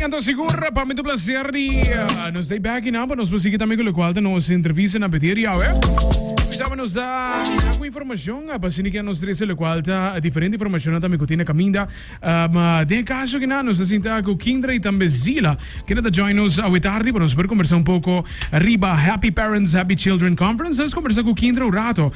Anto sigur pa mi ta placer di nos day back in pa nos por sigui tambe cu locual ta nos entrevista na pedir yawe. Cuminsaba nos da algo informacion pa asina que nos trece locual ta diferente informacion tambe cu tin na caminda. Ma den e caso ki nan nos ta sinta cu Kindra y tambe Zila kende ta join nos awe tardi pa nos por conversa un poco riba Happy Parents Happy Children Conference. Nos conversa cu Kindra un rato.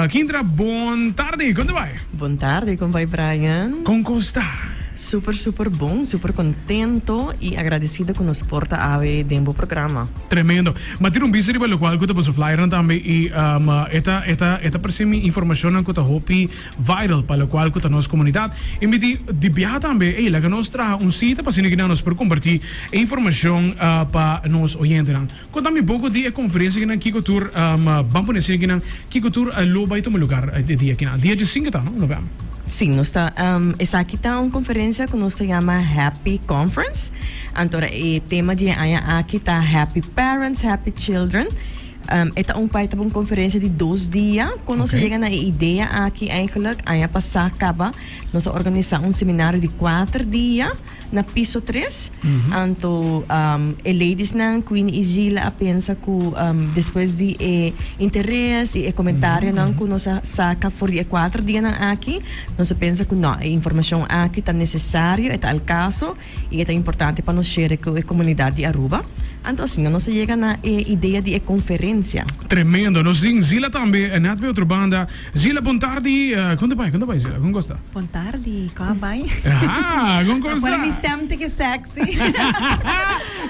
Kindra, bon tardi, con ta bai? Bon tardi, con bai Brian? Con cos ta? Super super bon, super contento y agradecido cu nos por ta awe den bo programa. Tremendo. Ma tira un bista riba locual cu ta boso flyernan tambe y e ta e ta e ta parece mi informacionnan cu ta hopi viral pa locual cu ta nos comunidad. Y mi di di biaha tambe, ey laga nos traha un cita pa asina ki nan nos por comparti e informacion pa nos oyentenan. Conta mi poco di e conferencia kinan kico tur ban pone asina kinan kico tur lo bay tuma lugar e dia kinan. Dia diesinco ta no november? Si, nos ta esaki ta un conferencia cu nos ta yama Happy Conference. Anto e tema di e aña aki ta Happy Parents, Happy Children. E ta un bai ta un conferencia di dos dia. Con nos a yega na e idea aki eigenlijk aña pasa caba nos a organisa un seminario di cuater dia na piso tres. Anto e ladiesnan Queenie y Gila a pensa cu despues di e interes y e comentarionan cu nos a saca for di e cuater dianan aki nos a pensa cu no e informacion aki ta necesario e ta al caso. I e ta importante pa nos shere ku e komunidat di Aruba. Anto asina nos a yega na e idea di e konferensia. Tremendo. Nos tin Zila tambe net p'e otro banda. Zila, bon tardi. Kon ta bai? Kon ta bai, Zila? Kon kos ta? Bon tardi. Kon a bai? Aha, kon kos ta? Pone mi stem tiki sexy.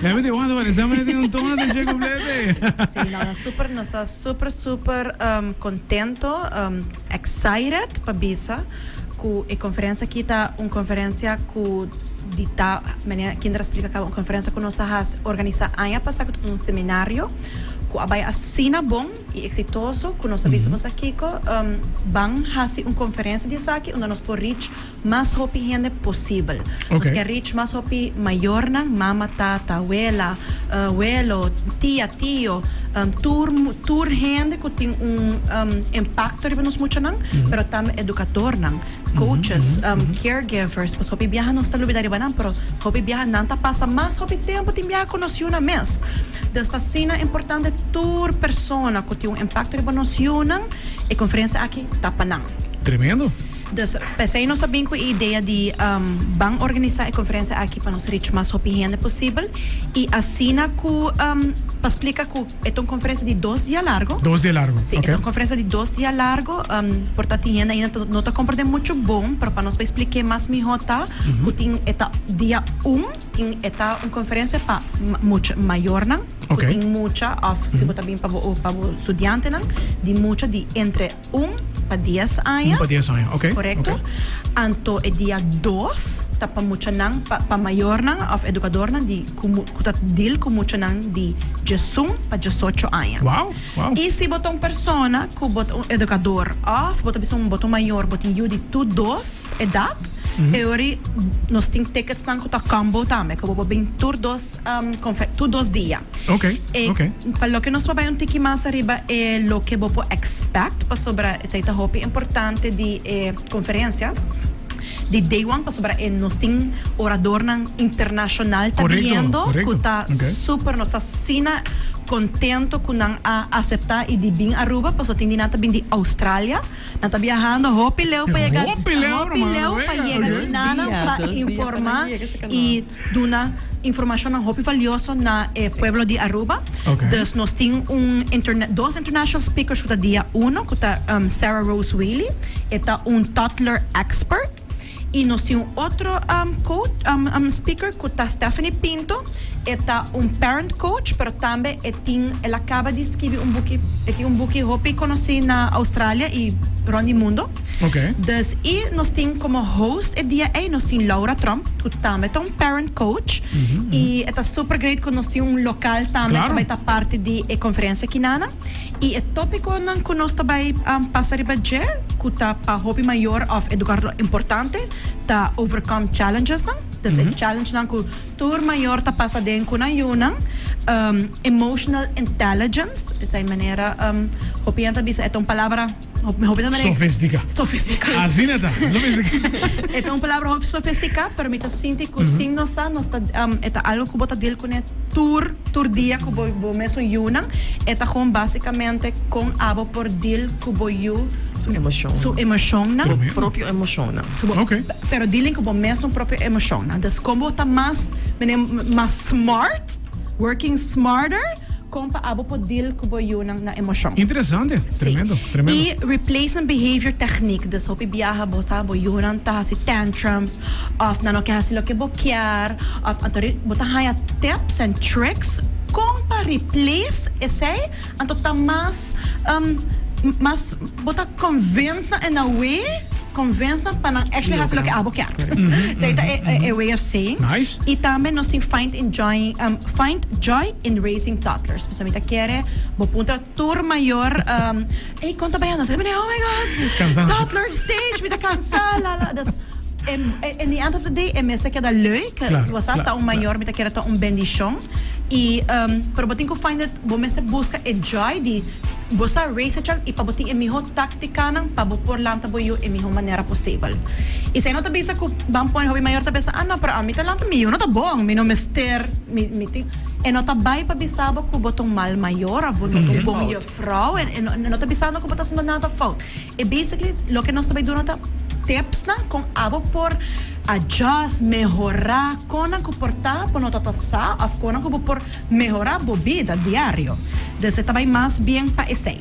Lemme di wanta, pone stem tin un tono den dje complete. Si, no, nos super, nos ta super, super contento, excited pa bisa. Ku e konferensia aki ta un konferensia ku di ta manera Kinder a splika kaba un konferensia ku nos a hasi organisá aña pasá ku ta un seminario ku a bai asina bon i eksitoso ku nos a bisa boso kiko ban hasi un konferensia di esaki unda nos por reach mas hopi hende posibel. Nos ke reach mas hopi mayornan, mama, tata, wela, welo, tia, tio, tur tur hende ku tin un impakto riba nos muchanan, pero tambe edukatornan, coaches, caregivers, pasobra hopi biaha nos ta lubida riba nan, pero hopi biaha nan ta pasa mas hopi tempu tin biaha ku nos yunan mes. Dus ta asina importante tur persona ku tin un impakto riba nos yunan, e konferensia aki ta pa nan. Tremendo. Dus p'esei nos a bin ku e idea di ban organisá e konferensia aki pa nos reach mas hopi hende posibel i asina ku pa splika ku e ta un konferensia di dos dia largo. Dos dia largo, Si, e ta un konferensia di dos dia largo. Por ta tin hende ainda no ta komprendé muchu bon, pero pa nos por splik'é mas mihó ta ku tin e ta dia un tin e ta un konferensia pa mucha mayornan ku tin mucha òf si bo ta bin pa bo pa bo studiantenan di mucha di entre Un pa dies aña. Un pa dies aña, ok. Korekto. Anto e dia dos ta pa muchanan, pa pa mayornan òf edukadornan di ku ku ta deal ku muchanan di diesun pa diesocho aña. Wow, wow. I si bo ta un persona ku bo ta un edukador òf bo ta bisa un bo ta un mayor bo tin yu di tur dos edat, e ora nos tin ticketsnan ku ta combo tambe ku bo por bin tur dos tur dos dia. Ok, ok. Pa loke nos por bai un tiki mas ariba e loke bo por expect pasobra esei ta hopi importante di e conferencia di day one pasobra e nos tin oradornan internacional ta biniendo cu ta super nos ta asina contento cu nan a acepta y di bin Aruba pasobra tin di nan ta bin di Australia. Nan ta biahando hopi leu pa yega Hopi leu, hopi leu pa yega di nanan pa informa y duna informacionnan hopi valioso na e pueblo di Aruba. Dus nos tin un interna dos international speakers cu ta dia uno cu ta Sarah Rose Whaley, e ta un toddler expert. Y nos tin un otro coach, speaker cu ta Stephanie Pinto. E ta un parent coach, pero tambe e tin, el a caba di skibi un buki, e tin un buki hopi conoci na Australia y rond di mundo. Dus y nos tin como host e dia ey nos tin Laura Tromp cu tambe ta un parent coach y e ta super great cu nos tin un local tambe cu bay ta parti di e conferencia kinana. Y e topiconan cu nos ta bay pasa riba dje cu ta pa hopi mayor of educador importante ta overcome challengesnan. Dus e challengenan cu Tur mayor ta pasa den ku nan yunan. Emotional intelligence, esei manera hopi hende ta bisa e ta un palabra hopi hende manera Sofistica. Sofistica. Asina ta, sofistica. E ta un palabra hopi sofistica, pero mi ta sinti ku sin nos sa nos ta e ta algo ku bo ta deal kuné tur tur dia ku bo bo mesun yunan. E ta gewoon basicamente kon abo por deal ku bo yu Su emoshon. Su emoshonnan. Bo propio emoshonnan. Su bo Pero dealing cu bo mesun propio emocionnan. Dus con bo ta mas, mene, mas smart, working smarter, con pa abo por deal cu bo yunan na emocion. Interesante. Sí. Tremendo, tremendo. Y replacement behavior technique. Dus hopi biaha bo sa bo yunan ta haci tantrums, of nan no ke haci loke bo kier, of anto bo ta haya tips and tricks con pa replace esey, anto ta mas, mas bo ta convince nan in a way. Convence nan pa nan actually haci loke abo kier. Esey ta e way of saying. Nice. Y tambe nos tin find enjoying, find joy in raising toddlers. Pasobra mi ta kere bo puntra tur mayor, ey con ta bayando? Ta mira, oh my God, Cansa. toddler stage, mi ta cansa, la la. Dus in the end of the day e mester keda leuk. Claro, Bo sa, claro, ta un mayor mi ta kere ta un bendicion. Y, pero bo tin cu find it, bo mester busca e joy di Bo sa raise a child y pa bo tin e miho tacticanan pa bo por lanta bo yu e miho manera posibel. Y si no ta bisa cu ban pone hopi mayor ta bisa ah no pero ami ta lanta mi yu no ta bon mi no mester mi mi tin e no ta bay pa bisa bo cu bo ta un mal mayor of bo no ta un bon juffrouw e no ta bisando cu bo ta haciendo nada fout. E basically loke nos ta bay duna ta tipsnan con abo por adjust, mehora con nan cu por ta bo no ta ta sa of con nan cu bo por Mehorá bo bida diario. Dus e ta bai mas bien pa esei.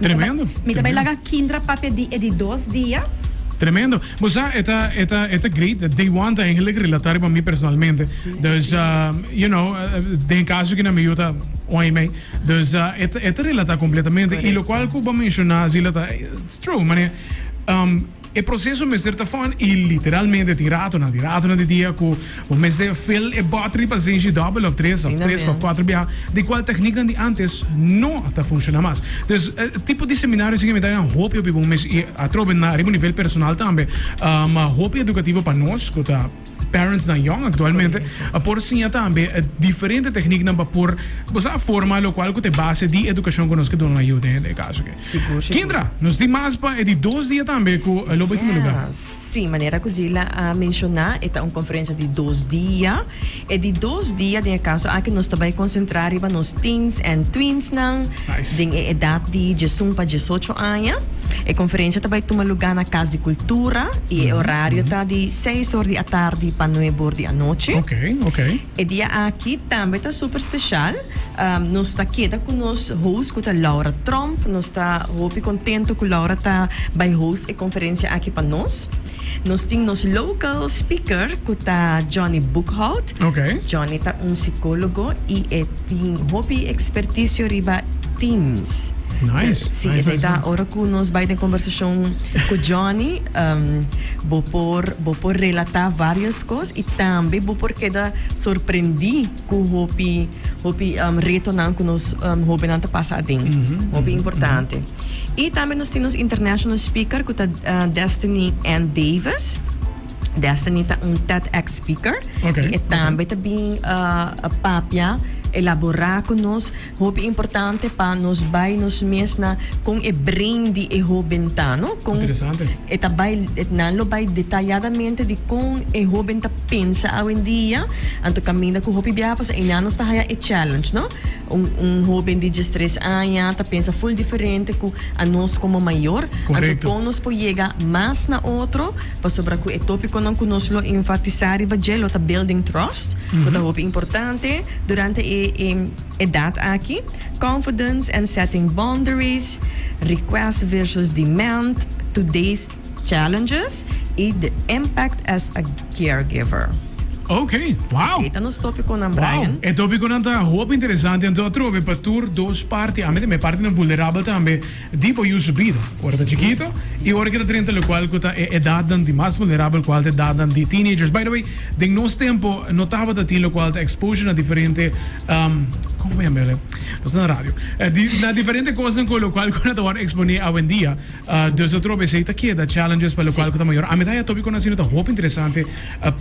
Tremendo. Mi ta bai laga Kindra papia di e di dos dia. Tremendo. Bo sa, e ta, e ta, e ta great. Day one ta eigenlijk relata riba mi personalmente. Dus, you know, den caso ki na mi yu ta un aña y mei. Dus, e ta, e ta relata completamente. Y locual cu bo a menciona, Zila, ta, it's true. Manera, E proceso mester ta fun y literalmente tin ratonan, tin ratonan di dia cu bo mester fill e bot riba zenshi dobbel of tres of tres of cuatro biaha, di cual tecnicnan di antes no ta funciona mas. Dus tipo di seminario asina mi ta haña hopi hopi bon mes y atrobe na riba un nivel personal tambe hopi educativo pa nos cu ta Parents nan yong actualmente a por siña tambe diferente technieknan pa por bo sa forma locual cu ta e base di educacion cu nos ke duna nan yu den e caso aki. Sigur, sigur. Kindra, nos tin mas pa e di dos dia tambe cu lo bay tuma lugar. Yes. Si, manera cu Zila a menciona, e ta un conferencia di dos dia. E di dos dia den e caso aki nos ta bay concentra riba nos teens and tweensnan Nice. den e edad di diesun pa diesocho aña. E conferencia ta bay tuma lugar na Cas di Cultura y e horario ta di seis or di atardi pa nuebe or di anochi. Ok, ok. E dia aki tambe ta super special. Nos ta keda cu nos host cu ta Laura Tromp. Nos ta hopi contento cu Laura ta bay host e conferencia aki pa nos. Nos tin nos local speaker cu ta Johnny Boekhout. Ok. Johnny ta un psicologo y e tin hopi experticio riba teens. Nice. Sí, nice, esey nice, ta nice. ora cu nos bay den conversacion cu Johnny, bo por bo por relata varios cos y tambe bo por keda sorprendi cu hopi hopi retonan cu nos hobennan ta pasa aden. Hopi importante. Y tambe nos tin nos international speaker cu ta Destiny Ann Davis. Destiny ta un TEDx speaker. Okay. Y e tambe ta bin papia, elabora cu nos. Hopi importante pa nos bay nos mes na con e brain di e hoben ta, no? Con Interesante. E ta bay, nan lo bay detayadamente di con e hoben ta pensa awendia. Anto caminda cu hopi biaha pasobra eynan nos ta haya e challenge, no? Un un hoben di diestres aña ta pensa full diferente cu anos como mayor. Correcto. Anto con nos por yega mas na otro pasobra cu e topiconan cu nos lo enfatisa riba dje lo ta building trust, cu ta hopi importante durante e e edad aki, confidence and setting boundaries, request versus demand, today's. challenges y the impact as a caregiver. Ok, wow. Esey ta nos topiconan, Brian. Wow, e topiconan ta hopi interesante, anto atrobe pa tur dos parti, ami ta mi partinan vulnerabel tambe di bo yu su bida, ora ta chikito y ora ke ta drenta locual cu ta e edadnan di mas vulnerabel cual ta edadnan di teenagers. By the way, den nos tempo no tabata tin locual ta exposure na diferente, como bo yama ele? Nos ta na radio. Di na diferente cosnan cu locual cu nan ta worde expone awendia. Dus atrobe esey ta keda challenges pa locual cu ta mayor. Ami ta haya topiconan asina ta hopi interesante.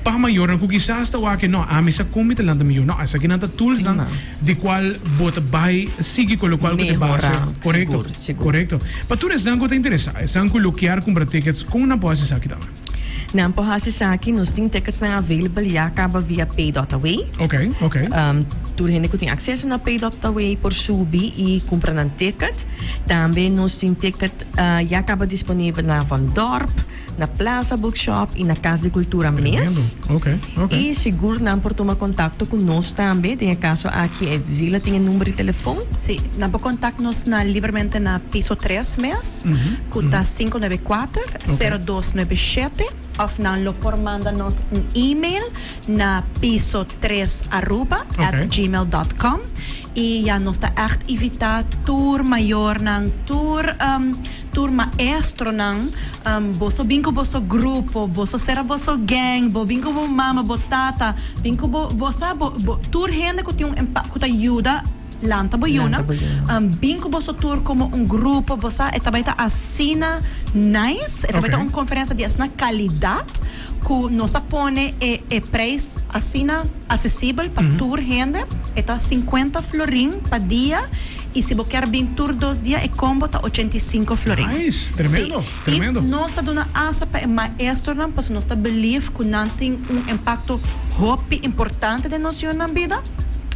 Pa mayornan ku kisas ta wak no, ami sa kon mi ta lanta mi yu. No, esakinan ta toolsnan di kual bo ta bai sigui ku lokual ku te base. Korekto, korekto. Pa tur esnan ku ta interesá, esnan ku lo kier kumpra tickets, kon nan por hasi esaki tambe? Nan por hasi esaki, nos tin ticketsnan available ya kaba via pay.away. Ok, ok. Tur hende ku tin akseso na pay.away por subi i kumpra nan ticket. Tambe nos tin ticket ya kaba disponibel na Van Dorp. Na Plaza Bookshop y na Cas di Cultura mes. Y sigur nan por tuma contacto cu nos tambe. Den e caso aki e Zila tin e number di telefon. Sí, nan por contact nos na libremente na piso tres mes, cu ta 594 0297 of nan lo por manda nos un email na piso tres aruba at gmail dot com y ya nos ta echt invita tur mayornan, tur Tur maestronan, boso bin ku boso grupo, boso sera boso gang, bo bin ku bo mama, bo tata, bin ku bo, bo sa, bo, bo, tur hende ku tin un empa, ku ta yuda lanta bo yunan, bin ku boso tur komo un grupo, bo sa, e ta bai ta asina nice, e ta bai ta un konferensia di asina kalidat, ku nos a pone e, e prijs asina asesibel pa tur hende, e ta sinkuenta florin pa dia. Y si bo kier bin tur dos dia e combo ta 85 florin. Nice! Tremendo, Sí. tremendo. Y nos ta duna asa pa e maestronan pasobra nos ta believe cu nan tin un impacto hopi importante den nos yunan bida.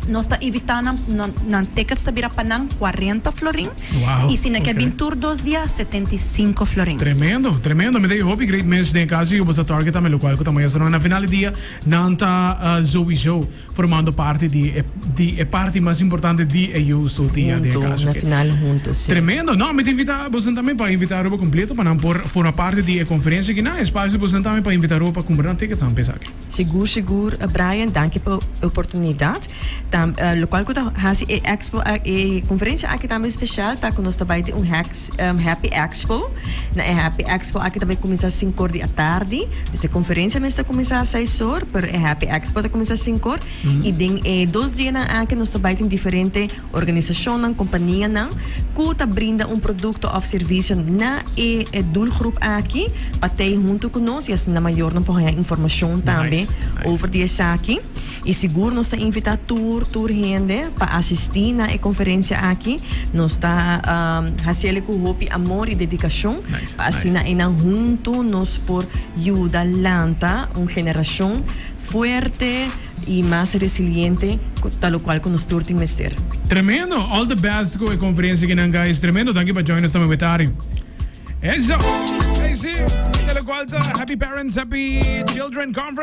Nos ta invita nan, nan, nan tickets ta bira pa nan 40 florin. Wow, Y si nan kier ok. bin tur dos dia 75 florin. Tremendo, tremendo. Mi ta hopi great mes den e caso y bo sa target tambe locual cu ta maestronan. Na final di dia nan ta sowieso Formando parti di e di e parti mas importante di e yu su dia den e Hunto, caso na aki. final hunto, si. Tremendo! No, mi ta invita boso tambe pa invita Aruba completo pa nan por forma parti di e conferencia aki. Na espacio di boso tambe pa invita Aruba pa cumpra nan tickets nan pensa aki. Sigur, sigur, Brian, danki pa e oportunidad. Tam, locual cu ta haci e expo, e conferencia aki tambe special ta cu nos ta bay tin un hex, Happy Expo. Na e Happy Expo aki ta bay cuminsa cincor di atardi. Dus e conferencia mes ta cuminsa seis or, pero e Happy Expo ta cuminsa cincor. Y den e dos dianan aki nos ta bay tin diferente organisacionnan, companianan cu ta brinda un producto of servicio na e doelgroep aki pa tey hunto cu nos y asina mayornan por haya informacion tambe over di esaki. Y sigur nos ta invita tur tur hende pa asisti na e conferencia aki. Nos ta haciele cu hopi amor y dedicacion pa asina eynan hunto nos por yuda lanta un generacion fuerte y mas resiliente ta locual cu nos tur tin mester. Tremendo! All the best cu e conferencia akinan guys. Tremendo! Danki pa join nos tambe Wetari. Eso! Ey si! Ta locual ta Happy Parents Happy Children Conference.